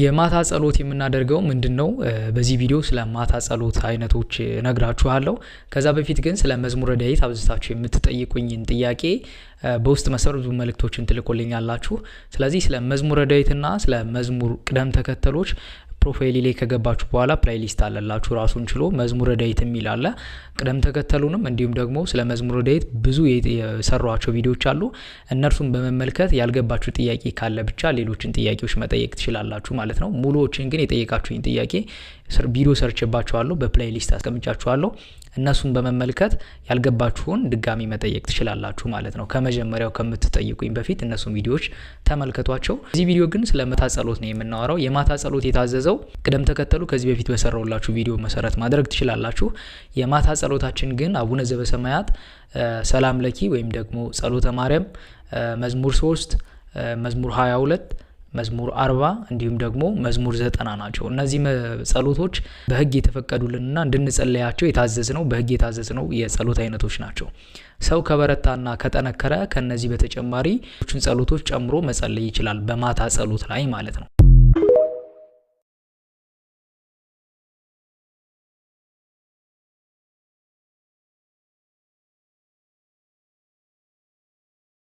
የማታ ጸሎት የምናደርገው ምንድን ነው? በዚህ ቪዲዮ ስለ ማታ ጸሎት አይነቶች እነግራችኋለሁ። ከዛ በፊት ግን ስለ መዝሙረ ዳዊት አብዝታችሁ የምትጠይቁኝን ጥያቄ በውስጥ መስመር ብዙ መልእክቶችን ትልኮልኛላችሁ። ስለዚህ ስለ መዝሙረ ዳዊትና ስለ መዝሙር ቅደም ተከተሎች profile ላይ ከገባችሁ በኋላ playlist አለላችሁ ራሱን ችሎ መዝሙረ ዳዊት የሚል አለ። ቅደም ተከተሉንም እንዲሁም ደግሞ ስለ መዝሙረ ዳዊት ብዙ የሰሯቸው ቪዲዮዎች አሉ። እነርሱን በመመልከት ያልገባችሁ ጥያቄ ካለ ብቻ ሌሎችን ጥያቄዎች መጠየቅ ትችላላችሁ ማለት ነው። ሙሉዎችን ግን የጠየቃችሁኝ ጥያቄ ቪዲዮ ሰርቼባችኋለሁ፣ በ playlist አስቀምጫችኋለሁ። እነሱን በመመልከት ያልገባችሁን ድጋሚ መጠየቅ ትችላላችሁ ማለት ነው። ከመጀመሪያው ከምትጠይቁኝ በፊት እነሱን ቪዲዮዎች ተመልከቷቸው። እዚህ ቪዲዮ ግን ስለ ማታ ጸሎት ነው የምናወራው። የማታ ጸሎት የታዘዘው ቅደም ተከተሉ ከዚህ በፊት በሰራውላችሁ ቪዲዮ መሰረት ማድረግ ትችላላችሁ። የማታ ጸሎታችን ግን አቡነ ዘበሰማያት፣ ሰላም ለኪ ወይም ደግሞ ጸሎተ ማርያም፣ መዝሙር 3፣ መዝሙር 22፣ መዝሙር 40 እንዲሁም ደግሞ መዝሙር 90 ናቸው። እነዚህ ጸሎቶች በሕግ የተፈቀዱልንና እንድንጸለያቸው የታዘዝነው በሕግ የታዘዝነው የጸሎት አይነቶች ናቸው። ሰው ከበረታና ከጠነከረ ከነዚህ በተጨማሪ ጸሎቶች ጨምሮ መጸለይ ይችላል፣ በማታ ጸሎት ላይ ማለት ነው።